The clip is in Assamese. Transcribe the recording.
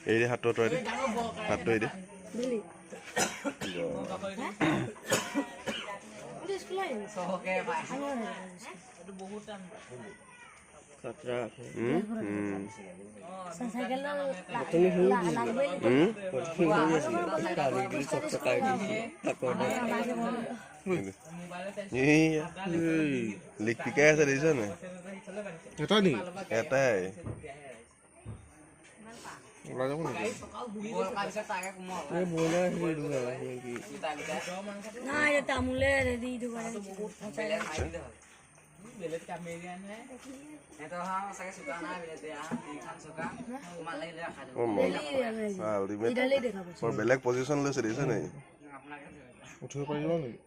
এৰি দে, হাতটো আঁতৰাই দে, হাতটো এৰি দে। উম, উম। উম? এইয়া, লিক পিকাই আছে, দেখিছ নাই? এটা নেকি? এটাই। ওলাই যাব নেকি? নাই, তামোলে দি দিব। অ, আল্টিমেট বৰ বেলেগ পজিশ্যন লৈছে, দেখিছ নাই? উঠিব পাৰিব নেকি?